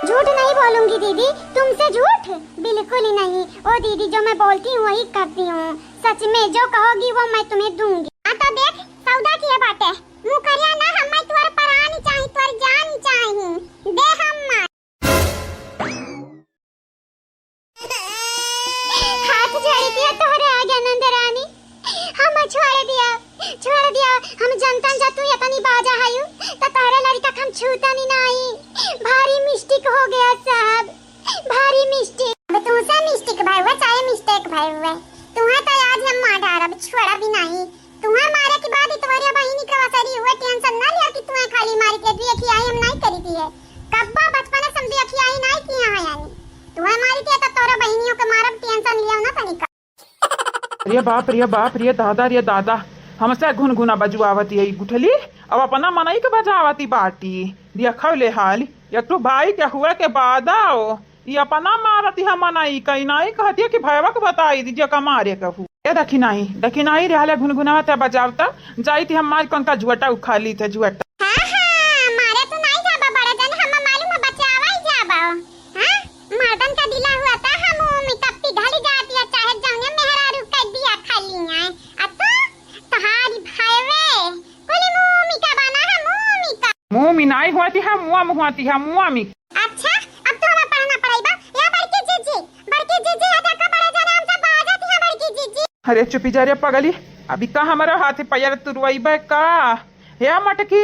झूठ नहीं बोलूंगी दीदी, तुमसे झूठ बिल्कुल ही नहीं। ओ दीदी, जो मैं बोलती हूँ वही करती हूँ। सच में जो कहोगी वो मैं तुम्हें दूंगी। हाँ तो देख, सौदा किए बाटे। मुँह करिया ना, हम्मा तोर परान चाही, तोर जान चाही। दे हम्मा। हाथ जोड़ी दिया तोहरे आगे नंद रानी, हम छोड़ दिया, छोड़ दिया। हम जनतन जा तू इतनी बाजा हयू, त तोहरे लड़का के हम छूतनी नाई। भारी मिस्टेक हो गया साहब, भारी मिस्टेक। अब तुमसे मिस्टेक भय हुए चाहे मिस्टेक भय हुए, तुम्हें तो आज हम मार डारब, छोड़ब ही नहीं। तुम्हें मारे के बाद ही तुम्हारी बहिनी के वसरी हुए, टेंशन ना लिया कि तुम्हें खाली मारी के भी अखियाई हम नहीं करी दी है। कब्बा बचपन से हम भी अखियाई नहीं किया है यानी। तुम्हें मारी के तो तोरा बहिनियों के मारब, टेंशन लिया ना तनिका। रे बाप, रे बाप, रे दादा, रे दादा, हमसे घुनघुना बजुआवती है ई गुठली, अब अपना मनई के बजावती बाटी। देखौ ले हाल, एक ठो भाई के हुए के बादौ ई अपना मारती है मनई, कहीं नहीं कहती है कि भयवा के बताई दीजिए का मारे के हु। ए दखिनाही, दखिनाही रे हाले घुनघुनावत है बजावता, जाई थी हम मार कौन का जुअटा उखा ली थे जुअटा। हाँ, हाँ, मारे तू नहीं जाबा बड़ा जन, हम मालूम है बचावा ही जाबा। हाँ, मर्दन का दिला हुआ था, हम उमी का पिघल जाती है, चाहे जौने मेहरारू का दिया खाली आए। अब तो तहारी भाईवे, कुली मुँह मिका बना है, मुँह मिका। मुँह मिनाई हुआ थी, हम मुआ मुआ थी, हम मुआ मिका। अच्छा, अब तो हमें पढ़ना पड़ेगा। या बड़की जीजी, बड़की जीजी, या देखा बड़े जने हमसे बाजत है, बड़की जीजी। अरे चुपी जा रे पगली, अभी का हमारा हाथ पैर तुरवाइबे का? हे मटकी,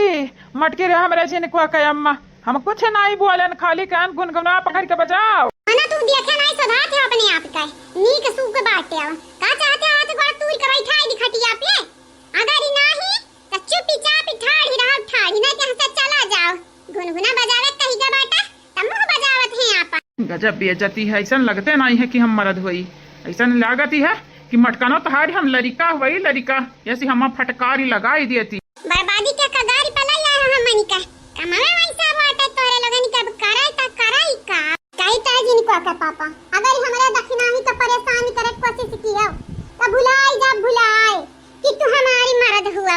मटकी रे हमरे जिनकुआ के अम्मा, हम कुछ नाई बोलन, खाली कान गुनगुना पकड़ के बजाओ। मना तू देखे नाई सधात है अपने आप का, नीक सूख बाटे। अब का चाहते हो, हाथ गोड़ तूर के बैठाई दी खटिया पे? अगर ई नाही, त चुपी चापी ठाढ़ी रहो, ठाढ़ी, नहीं त यहाँ से चला जाओ। गुनगुना बजावे कही का बाटा, त मुँह बजावत है आपन। गजब बेइज्जती है, ऐसन लगते नहीं है कि हम मर्द होई, ऐसन लागत ही है कि मटकनो तहारी हम लड़िका हुई, लड़िका, ऐसी हम फटकारी लगाई देती। बर्बादी के कगारी पर लई आए हो हमनी का, कमावे वैसा बाटे तोरे लोगन के, अब कराई त कराई का? कही त जिनको के पापा, अगर हमरा दखिनाही के परेशान करे के कोशिश कियो, त भुलाई जा, भुलाई। कि तू हमारी मर्द हुआ।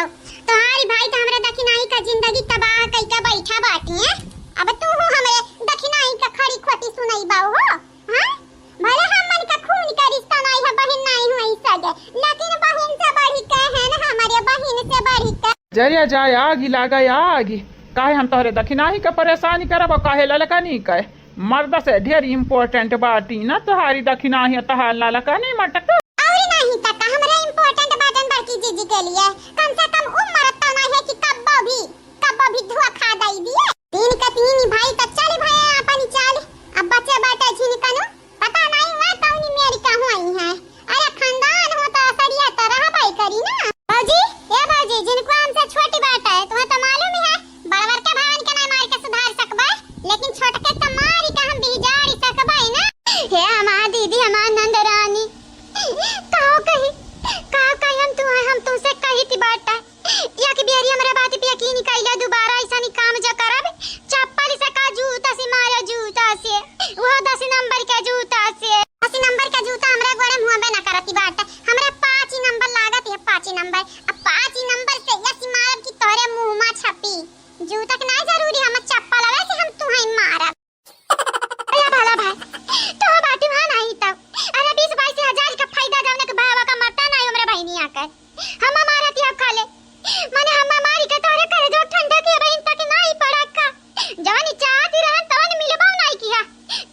तोहारी भाई तो हमरे दखिनाही का जिंदगी तबाह कई के बैठा बाटी हैं। अब तू हूँ हमरे दखिनाही का खड़ी खोटी सुनाई बाऊ हो, हाँ? भले हमन का खून का रिश्ता नहीं है, बहिन नहीं हुई सगे, लेकिन बहिन से बढ़ी के है ना, हमारे बहिन से बढ़ी के। जरिया जाए आगी लागे आगी, काहे हम तोहरे दखिनाही का परेशानी करब और काहे ललकनी के? मर्द से ढेर important बाटी ना तोहारी दखिनाही, तोहार ललकनी मटक। अउरी नहीं त का, हमरे important बाटन बड़की जीजी के लिए। कम से कम उ मरद तो नहीं है कि कब्बो भी, कब्बो भी धोखा दई दिए। तीन के तीन ही भाई त चल भए अपन चाल। अब बचे बाटे झिनकनु, पता नहीं हुआ कौनी मेरी का हुई है। अरे खानदान हो तो असरिया तो रहबे करी ना। भौजी, ए भौजी, जिनको हमसे छोटी बाटे, तुम्हें तो मालूम ही है, बड़वर के भावन के ना मार के सुधार सकबे, लेकिन छोटके के मारी के हम बिजारी सकबे ना। हे हमार दीदी, हमार नंद रानी, का कही, का कही हम तू, हम तुमसे कही थी बाटा। एक बेरी हमरा बात पे यकीन कइला, दोबारा ऐसा नहीं काम जो करब। चप्पल से का जूता से मारो, जूता से, वो दस नंबर के जूता से। दस नंबर के जूता हमरा गोड़े मुँह में ना करती बाटा, हमरा पाँच ही नंबर लागत है, पाँच ही नंबर। अब पाँच ही नंबर से ऐसी मारब कि तोहरे मुँह में छपी। जूता के ना जरूरी, हम चप्पल वाला से हम तुम्हें मारब। अरे भला भाई, तो बाटी वहाँ नहीं तब। अरे बीस बाईस हजार का फायदा जौने के भावा का मरता नहीं हमरे बहिनी आकर। हम मारत या खा ले। मने हम मारी के तोरे करे जो ठंडा के बहिन तक नहीं पड़ा का। जवन चाहती रहन तवन मिलबो नहीं किया।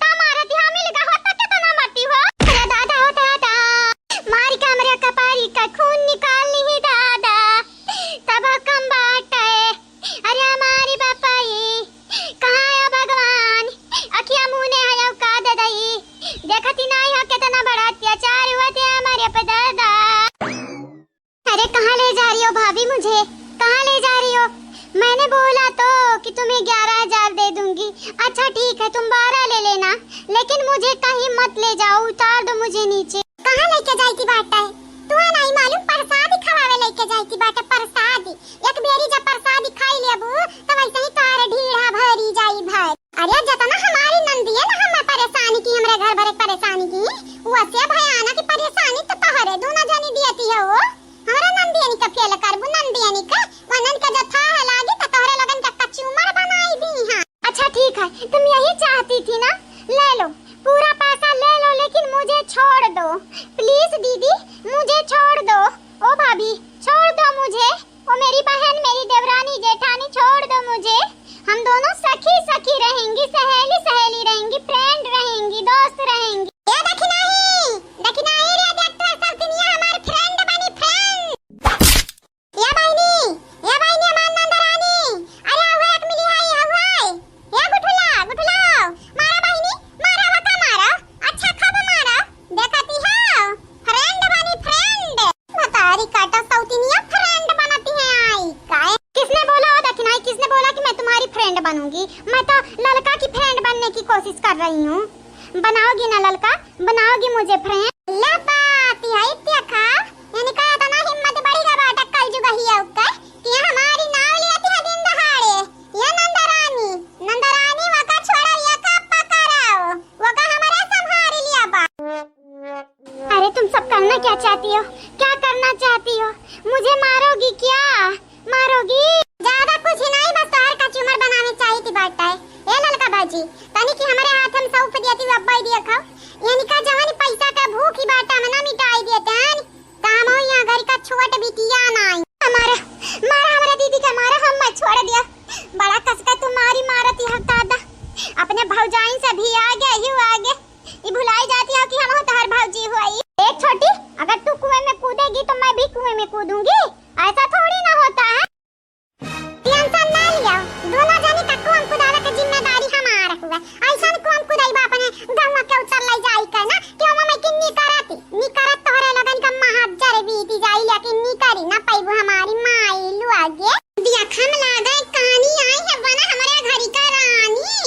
ता मारत या मिल गा होता के तना मरती हो। अरे दादा हो दादा। मारी के हमरे कपारी का खून निकाल ली दादा। तब कम बाटे। अरे हमारी बापाई, कहाँ है भगवान? अखिया मुँह ने आयो का दे दई? देखती नाई हो कितना बड़ा अत्याचार हुआ थे हमारे पे दादा। अरे कहाँ ले जा रही हो भाभी मुझे? कहाँ ले जा रही हो? मैंने बोला तो कि तुम्हें ग्यारह हजार दे दूंगी। अच्छा ठीक है, तुम बारह ले लेना, लेकिन मुझे कहीं मत ले जाओ, उतार दो मुझे नीचे। कहाँ लेके जाई थी बाटा है? तुम्हें नहीं मालूम, प्रसाद ही खवावे लेके जाई थी बाटा, प्रसाद। एक बेरी जब प्रसाद खाई लेबू, तो वैसे ही तोहर ढीढ़ा भरी जाई भर। अरे, जतना हमारी नंदिया ना हमें परेशान की, हमरे घर भरे परेशान की, वैसे भयानक परेशानी तो तोहरे दोनों जनी दियती है वो। हमरा नंदियनी का फेल करबू, नंदियनी का, वनन का जथा है लागी, तो तोहरे लोगन का कचूमर बनाई दी हाँ। अच्छा, ठीक है, तुम यही चाहती कर रही हूँ। बनाओगी ना ललका, बनाओगी मुझे friend? ले पाती है इत्या खा, यानी का इतना हिम्मत बढ़ी गा बाटा कल जुगहिया उके कि हमारी नाव लिया थी दिन दहाड़े। ये नंदरानी, नंदरानी वका छोड़ा, ये का पकड़ाओ, वका हमारे संभारी लिया बा। अरे तुम सब करना क्या चाहती हो? क्या करना चाहती हो? मुझे मारोगी क्या? मारोगी? ज्यादा कुछ नहीं, बस तोहर कचूमर बनावे चाहिए थी बाटा है। ए ललका बाजी, तनी कि हमारे हाथ हम सौंप दिया थी, अब्बा ही दिया खाओ। यानी का जवानी पैसा का भूख ही बाटा में ना मिटाई दिए थे, हैं? काम हो यहाँ घर का छोट बिटिया नाई। हमारा, मारा हमारा दीदी का मारा, हम मत छोड़ दिया। बड़ा कसका तुम्हारी मारत यहाँ दादा। अपने भौजाइन से भी आगे, यू आगे। ई भुलाई जाती हो कि हम तोहर भौजी हुई। ए छोटी, अगर तू कुएं में कूदेगी तो मैं भी कुएं में कूदूंगी। ऐसा थोड़ी ना होता है। Tension ना लिया, दोनों जनी का कुआं कुदावे के जिम्मेदारी हमार हुआ। ऐसन कुआं कुदाई बा अपने गाँव के उतर ले जाई के ना, कि हम में किन्नी करती, नी करत तोहरे लगन का महाजर बीती जाई, लेकिन नी करी ना पैबू हमारी माई लुआ गे। दिया खम लागे कहानी आई है बना हमारे घरी का रानी,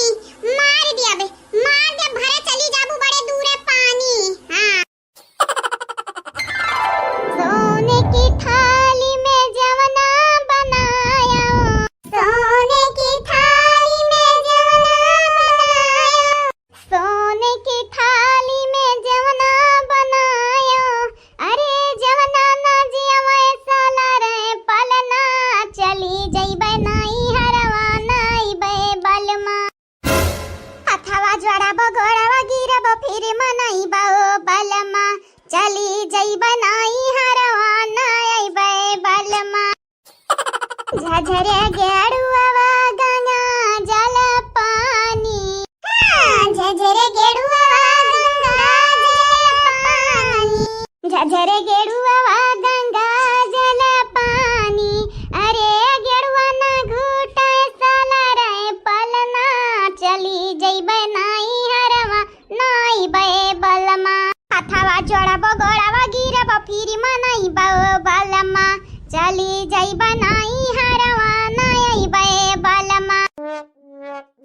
मार दिया बे, मार दिया भरे चली जाबू बड़े दूरे पानी। हाँ। सोने की थाली में जवना बनाया, सोने की थाली में जवना बनाया, सोने की थाली में जवना बनाया, अरे जवना ना जिया वैसा ला रहे पलना, चली जइबे नाई हरवा नाई बे बलमा। हथवा जोड़ाबो, गोड़वा गिरबो, फिर मनइबो बलमा, चली जइबे नाई हरवा ना अइबे बलमा। झझरे गेड़ुआ गंगा जल पानी, हाँ, झझरे गेड़ुआ गंगा जल पानी। झझरे गेड़ुआ गंगा जल पानी, अरे गेड़ुआ ना घूटे साला रे पलना, चली जइबे नाई हरवा नाई बे बलमा। हथवा जोड़बो गोड़वा गिरबो फिर मनइबो बलमा, चली जइबे नाई हरवा नाई बे बलमा।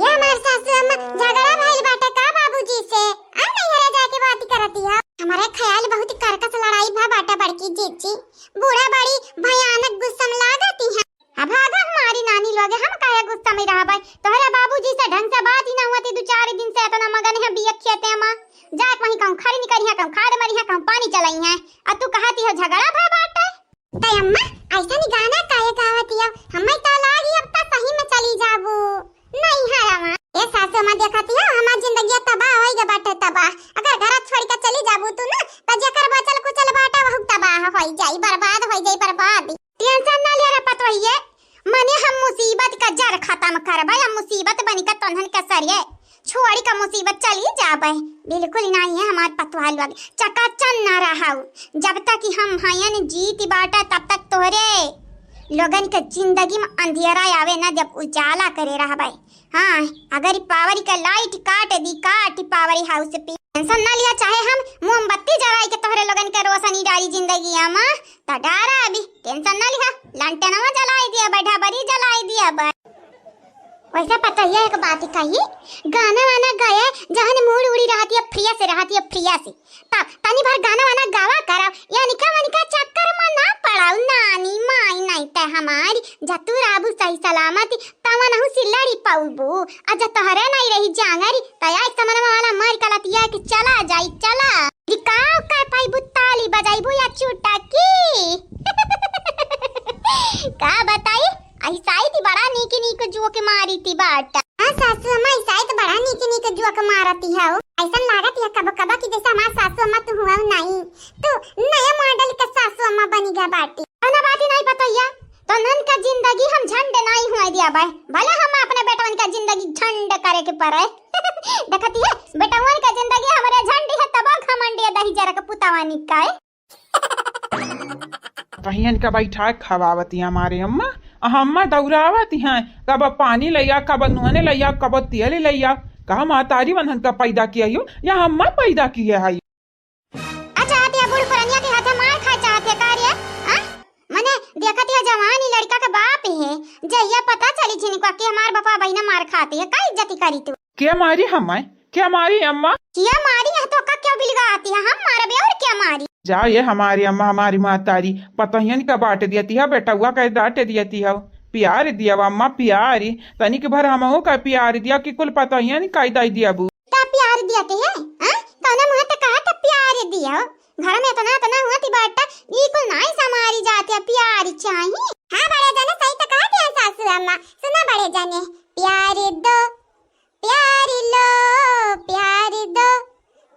ये हमार सासू अम्मा, झगड़ा भइल बाटे का बाबूजी से? आ नैहरे जाके बात करती है। हमारे ख्याल बहुत करकस लड़ाई भा बाटे बड़की जीजी। बूढ़ा बड़ी भयानक गुस्सा में लागती है। अब भागा हमारी नानी लोगे, हम काहे गुस्सा में रहबे? तोहरे बाबूजी से ढंग से बात ही ना हुआ थी, दो चार दिन से इतना मगन है बिया खेते में। जात वहीं कहूँ खरी निकरी है, कहूँ खाद मरी है, कहूँ पानी चलाई है। और तू कहती हो झगड़ा भा बाटे? तै अम्मा, ऐसन गाना काहे गावत हियो? हमें तो लागी अब तो सही में चली जाबू नैहरवा। ए सासू अम्मा, देखत हियो हमार जिंदगिया तबाह होई गे बाटे, तबाह। अगर घर छोड़ के चली जाबू तू ना, तो जेकर बचल कुचल बाटे वहू तबाह होई जाई, बर्बाद होई जाई, बर्बाद। Tension ना ले रे पतोहिए, मने हम मुसीबत का जड़ खत्म करबे, हम मुसीबत बनी का तोन्हन के सरिये छोड़ी का मुसीबत चली जाबे। बिल्कुल नाहीं है हमार पतवार लोग, चकाचन ना रहाउ। जब तक कि हम हयन जीत बाटा, तब तक तोहरे लोगन के जिंदगी में अंधेरा आवे ना, जब उजाला करे रहबे। हाँ, अगर ई power का light काट दी, काट power house पे। Tension ना लिया, चाहे हम मोमबत्ती जराई के तोहरे लोगन के रोशनी डाली जिंदगी में, त डारा अभी, tension ना लिहा, लंटनवा जलाई दिया, बैठा बरी जलाई दिया बा। वैसे पतोहिया एक बात कही, गाना वाना गाए, जहन mood उड़ी रहती है, fresh रहती है, fresh। तब तनी भर गाना वाना गावा कराओ, या निका वनिका चक्कर में ना पड़ाओ, नानी माई नहीं ते हमारी, जतू राबू सही सलामत, तवन हूँ सिल्लड़ी पौबू, आ जब तोहरे नहीं रही जांगरी, तया एक समन वाला मार कलतिया के चला जाई, चला। दिखाओ का पाइबू, ताली बजाइबू या चुटकी? का बताई, ऐसा ही थी बड़ा नीक नीक जोक मारी थी बाटा। हाँ सासू अम्मा, ऐसा ही तो बड़ा नीक नीक जोक मारती है। ऐसा लागत है कब कब की जैसे हमार सासू अम्मा तू हुआ नहीं, तू नया model का सासू अम्मा बनी गा बाटी। ना बात ही नहीं पतोहिया, तोहन का जिंदगी हम झंड नाई हुआ दिया बाय, भले हम अपने बेटवन का जिंदगी झंड करे के पड़े। देखती है, बेटवन का जिंदगी हमारे झंडी है, तब घमंडी है, दही जरा के पुतावा निकाय। कहियन का बैठा खवावती हमारे अम्मा, आ अम्मा दौड़ावती हैं, कब पानी लैया, कब नून लैया, कब तेल लैया। कहा मातारी वनहन का पैदा किया हो या अम्मा पैदा किया है? अच्छा, हतिया बूढ़ पुरनिया के हाथे मार खाए चाहत है का रे? हाँ? मने देखत है जवान ही लड़का के बाप है, जहिया पता चली छिनिकवा के हमार बापा बहिना मार खाती है, का इज्जती करी तू? के मारी हमें? क्या मारी अम्मा? क्या मारी है तो का क्या बिलगाती है? हम मारबे और क्या मारी? जा ये हमारी अम्मा, हमारी महतारी, पतोहियन का बांट दियती है, बेटउआ का डांट दियती है, प्यार दिया अम्मा, प्यार, तनिक भर हमहू का प्यार दिया कि कुल पतोहियन का दई दिया बू। का प्यार दिया के है? हाँ? कौना मुँह त कहा त प्यार दिया? घर में इतना, इतना हुआ थी बाटा, ई कुल नाई समारी जाते, प्यार चाहिए। हाँ बड़े जने, सही तो कहा दिया सासू अम्मा। सुना बड़े जने, प्यार दो, प्यार लो, प्यार दो,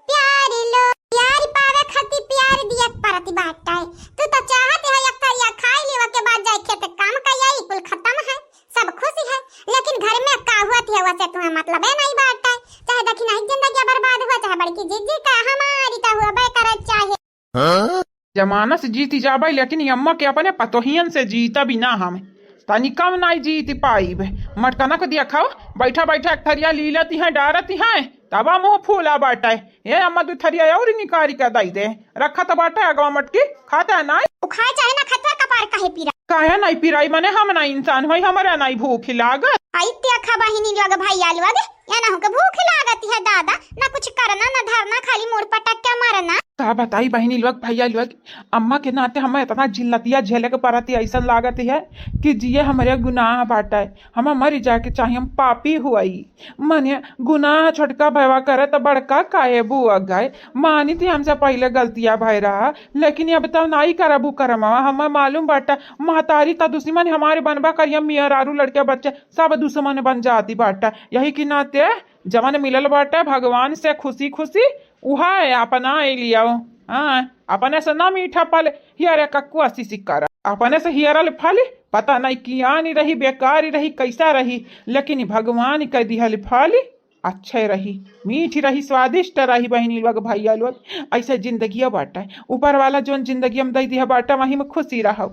प्यार लो। प्यार पावे खातिर प्यार दिए के पड़त बाटे। तू तो चाहत है एक थरिया खाई लेवा के बाद जाए खेत काम कई आई, कुल खत्म है, सब खुश है, लेकिन घर में का हुआ थी वैसे तुम्हें मतलब है नहीं बाटे। चाहे दखिनाही जिंदगी बर्बाद हुआ, चाहे बड़की जीजी का, हमारी तो हुआ बे करे चाहे। हाँ? जमाना से जीती जाबे, लेकिन ये अम्मा के अपने पतोहियन से जीता बिना हम तनी कम नाई जीती पाइब। मटकना को दिया खाओ, बैठा बैठा एक थरिया ली लेती हैं, डारती हैं, तबा मुँह फूला बाटे। ये अम्मा दू थरिया और निकारी के दई दे, रखा तो बाटे अगवा मटकी, खाता है नाई। उ खाए चाहे ना खाए, तोर कपार काहे पीरा? काहे नाई पीराई? मने हम ना इंसान होई, हमरा नाई भूख लागत? आई ते खा बहिनी लोग, भैया लोग, या ना हो के भूख लागत है दादा, ना कुछ करना, ना धरना, खाली मुड़ पटक के मरना। का बताई बहिनी लोग, भैया लोग, अम्मा के नाते हमें इतना जिल्लतिया झेले के पड़त है, ऐसन लागत है कि जिए हमरे गुनाह बाटे, हमें मरी जाए के चाही, हम पापी हुआई। मने गुनाह छोटका भयवा करे त बड़का काहे बुआ गए। मानी थी हमसे पहिले गलतिया भय रहा, लेकिन अब तो नाई करबू करमवा। हमें मालूम बाटे महतारी त दुश्मन हमारे बनबा करिया, मेहरारू लड़के बच्चे सब दुश्मन बन जाती बाटे। यही के नाते जवन मिलल बाटे भगवान से खुशी खुशी, उहे अपना लियाओ। हाँ, अपने से ना मीठा फल हियरे कक्कुआ सिसी करा, अपने से हियरल फल पता नहीं कियानी रही, बेकारी रही, कैसा रही, लेकिन भगवान के दिहल फल अच्छे रही, मीठी रही, स्वादिष्ट रही। बहिनी लोग, भैया लोग, ऐसे जिंदगिया बाटे, ऊपर वाला जोन जिंदगी हम दे दिया बाटे, वही में खुशी रहो।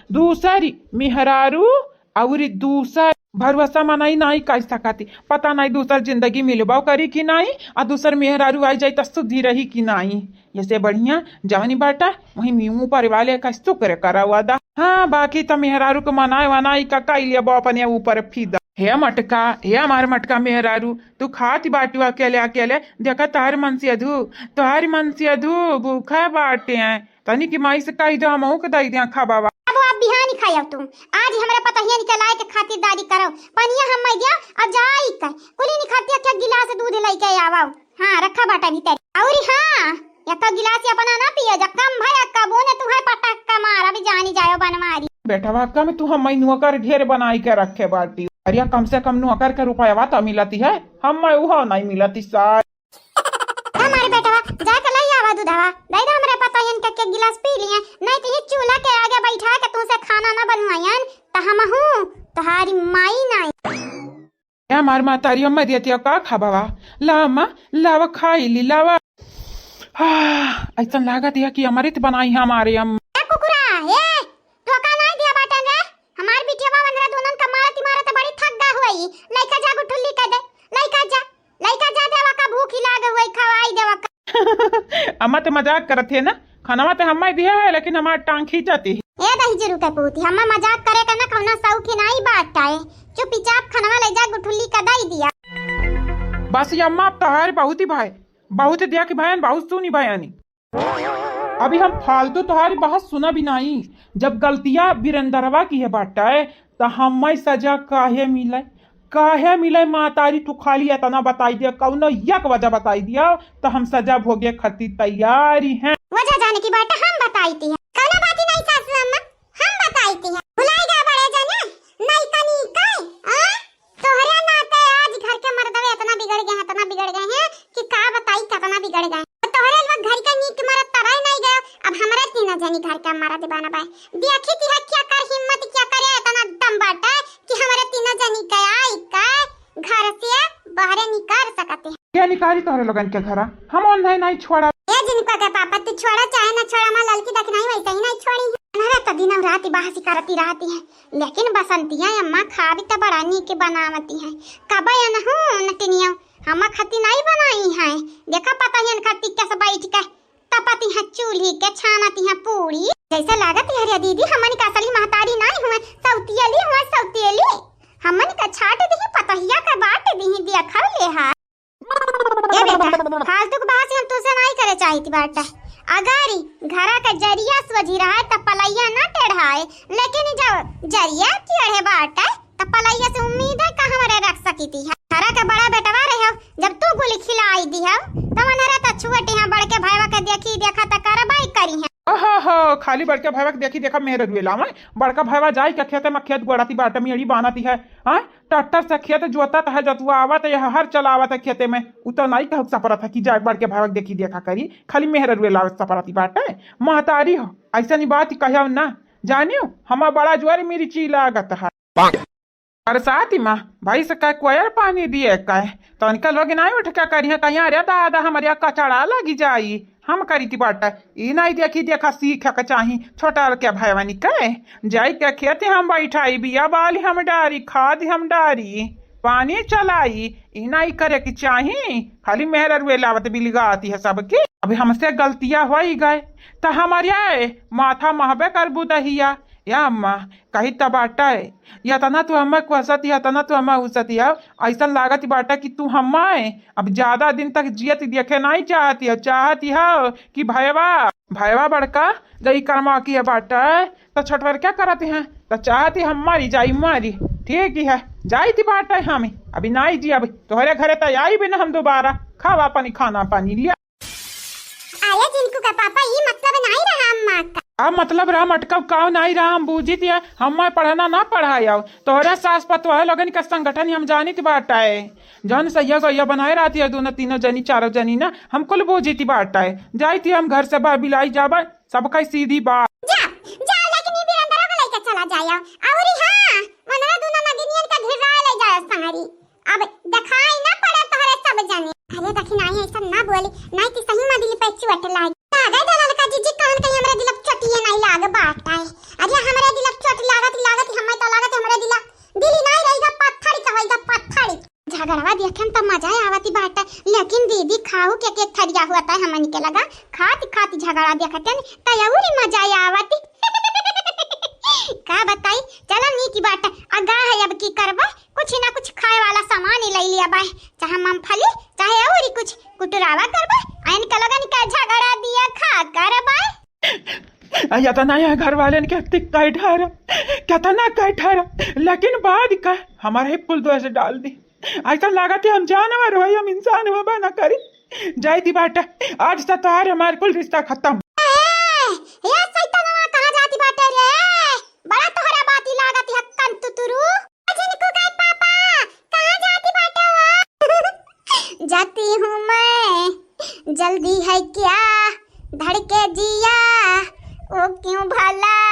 दूसरी मेहरारू अउरी दूसर भरोसा मनई नाई कर सकती। पता नाई दूसर जिंदगी मिलबो करी कि नाई, आ दूसर मेहरारू आई जाई त सुधी रही कि नाई। ऐसे बढ़िया जवनी बाटा वही मुँह पर वाले का शुक्र करा वादा। हाँ, बाकी त मेहरारू के मनाए वनाई का काई लेबो अपने ऊपर फिदा। हे मटका, हे हमार मटका मेहरारू, तू खाती बाटू अकेले अकेले, देखा तोहर मनसेधू, तोहर मनसेधू भूखा बाटे हैं। तनी की माई से कही दो, हमहू के दई दिया खाबावा। अब आप बिहानी खाई, अब तू आज हमरा पतहियन के लाए के खातिरदारी करो, पनिया हम मैं दिया, अब जाई के कुली निखरतिया के गिलास दूध लेके आवा। हाँ, रखा बाटा भीतर। अउरी हाँ, एक गिलास अपना ना पिए जा, कम भय, कबू ने तुहे पटक के मार, अभी जानी जायो बनवारी। बेटवा, कम तू हम मैं नौकर ढेर बनाई के रखे बाटी। अरे, कम से कम नौकर के रुपयावा तो मिलती है, हम मैं उहो नहीं मिलती सार। हमारे बेटवा, जाके लई आवा दूधवा, दे दे हमरे पतोहियन के, के गिलास पी लिया, नहीं तो ये चूल्हा के आगे बैठा के तुमसे खाना ना बनवायन, तो हमहू तोहारी माई नाई। ए हमार महतारी, अम्मा दिया तिया का खाबावा? ला अम्मा, लावा खाई ली, लावा। आह, ऐसन लागत है कि अमृत बनाई है हमारे अम्मा। ए कुकुरा, ए, तू का नाई दिया बाटन रे? हमार बिटिया बावन रे, दोनों का मारत मारत बड़ी थक गा हुई। लइका जा गुठुल्ली कर दे, लइका जा। लइका जा देवा का भूखी लाग हुई, खवाई देवा का। अम्मा तो मजाक करत है ना, खानावा तो हम्मा दिया है, लेकिन हमार टांग खींचत है। ए दही जरू के पूती, हम्मा मजाक करे का ना कौनो शौक ही नाई बात है। चुपचाप खानावा ले जा, गुठुल्ली का दई दिया। बस ये अम्मा, अब तोहार बहुत ही भाई, बहुत ही दिया कि भाई, बहुत सुनी बयानी। अभी हम फालतू तोहारी बात सुना भी नाई। जब गलतिया बिरेंदरवा की है बाटे, त हमें सजा काहे मिले, काहे मिले? महतारी, तू खाली एतना बताई दे, कौनो एक वजह बताई दिया, त हम सजा भोगे खातिर तैयार ही हैं। वजह जाने की बाटे हम बताई दी है। कौनो बात ही नहीं सासू अम्मा, हम बताई दी है। भुलाई गया बड़े जने, नहीं कनी कई, आ? तोहरे नाते आज घर के मर्दवे इतना बिगड़ गए हैं, इतना बिगड़ गए हैं कि का बताई, कितना बिगड़ गए। तोहरे लोग घर के नीक मरद तराई नहीं गए, अब हमरे तीनों जनी घर के मरद बनबे। देखी थी है क्या कर हिम्मत, क्या करे, इतना दम बाटे कि हमरे तीनों जनी के आई के घर से बाहरे निकाल सकते हैं। क्या निकारी तोहरे लोगन के घरा? हम ओन्हे नहीं छोड़ा। ए जिनको के पापा, तू छोड़ा चाहे ना छोड़ा, हमार ललकी दखिनाई वैसे ही नहीं छोड़ी है। हमारा तो दिनों रात बाहसी करती रहती है। लेकिन बसंतिया अम्मा खाबी त बड़ा नीक बनावती है। कबे अनहू नटिनिया हम्मा खाती नाई बनाई है। देखा पतोहियन खाती कैसे बैठ के तपती है चूल्ही के, छानती है पूरी। जैसे लागत है रे दीदी, हमन का असली महतारी नाई हुए, सौतियली हुए, सौतियली। हमन का छाट दी पतोहिया का बाट दी, देखा ले हा। ए बेटा, फालतू के बहस हम तुझसे नहीं करे चाहित बाटे। अगर ई घरा के जरिया सोझी रहे त पलैया ना टेढ़ाए, लेकिन ई जब जरिया टेढ़े बाटे त पलैया से उम्मीद है का हमरे रख सकी थी? घरा के बड़ा बेटवा रहे हो, जब तू गुली खिलाई दी हो, त मनहरे त छुअटी हैं, बड़के भाईवा के देखी देखा त करबाई करी हैं। ओहो हो, खाली बड़के भाईवा के देखी देखा मेहर रुए लावे। बड़का भाईवा जाई के खेते में खेत गोड़ाती बाटे, मेड़ी बानती है, हाँ? ट्रैक्टर से खेत जोतत है, जोतवावत है, हर चलावत है खेते में। उ तो नहीं कहक सपरत है कि जाए बड़के भाईवा के देखी देखा करी, खाली मेहर रुए लावे सपरती बाटे। महतारी हो, ऐसा नहीं बात कहो ना, जानियो, हमार बड़ा जोर मिर्ची लागत है। बरसाती माँ, भाई से कह कोयर पानी दिए कह, तनिका लोग नाई उठ के करिहे, कहिया, "अरे दादा, हमरे कचड़ा लगी जाई।" हम करी थी बाटे, ई नाई देखी देखा सीखे के चाही। छोटा के भैवनी के जाई के खेत हम बैठाई, बिया बाली हम डारी, खाद हम डारी, पानी चलाई, ई नाई करे के चाही। खाली मेहर रुए लावत बिलगाती है सबके। अभी हमसे गलतिया होई गए, त हमरे माथा महबे कर बुदहिया। या अम्मा, कही त बाटे, यतना तू हम्मे कोसत हिया, यतना तू हम्मे उसत हिया, ऐसन लागत बाटे कि तू हम्मे अब ज्यादा दिन तक जियत देखे नाई चाहती हो, चाहती हो कि भयवा, भयवा बड़का जई करमा किए बाटे, त छोटवर क्या करत हैं, त चाहती हम मरी जाई, मरी। ठीक ही है, जाई थी बाटे हम, अभी नाई जी, अभी तोहरे घरे त आई भी ना हम दोबारा। खावा पानी, खाना पानी लिया। आया जिनको का पापा, ई मतलब नाई रहा अम्मा का। अब मतलब रहा मटकब काव नाई रहा, हम बूझी दिया, हम्मे पढ़ना ना पढ़ाई आओ। तोहरे सास पतोह लोगन का संगठन ही हम जानित बाटे। जौन सैया गैया बनाए रहती है, दोनों तीनों जनी, चारों जनी ना, हम कुल बूझित बाटे। जाई थी हम घर से बाहर बिलाई जाबे, सबका सीधी बात। जा, जा, लेकिन ई बिरंदरा को लेके चला जाया। अउरी हाँ, मनवा दोनों नगिनियन का घिराए ले जाया संगरी। अब देखाई ना पड़े तोहरे सब जने। अरे दखिनाई ऐसा ना बोली, नहीं कि सही में दिल पे चोट लागी। लागे तो ललका जीजी कहन कहीं हमरे दिल पे चोटिए नहीं लाग बाटे। अरे हमरे दिल पे चोट लागत, लागत हमें तो लागत हमरे दिल, दिल ही नहीं रहेगा, पत्थर ही कहेगा, पत्थर ही। झगड़वा देखे में तो मजा आवती बाटे, लेकिन दीदी खाऊ के, के थरिया हुआ था हमन के लगा, खात खात झगड़ा देखते न तो अउरी मजा आवती। का बताई, चला नीक बाटे, अगा है अब की करबे, कुछ ना कुछ खाए वाला सामान ही ले लिया बाय, चाहे मूंगफली, चाहे अउरी कुछ कुटुरावा करबे, आइन के लोगन के झगड़ा दिया खा करबे। आ, यतना यहाँ घर वालन के तिक्का ठारा, कितना कह ठारा, लेकिन बाद का हमारे ही पुल दोष डाल दी। ऐसा लागत है हम जानवर हो, हम इंसान हो बना करी। जाई दी बाटे, आज से तोहार हमार कुल रिश्ता खत्म। ए, ए सैतनवा कहाँ जाती बाटे रे? बड़ा तोहरा बाती लागत है कंतुतुरु। जिनको का पापा, कहाँ जाती बाटे हो? जाती हूँ मैं, जल्दी है क्या धड़के जिया, ओ क्यों भला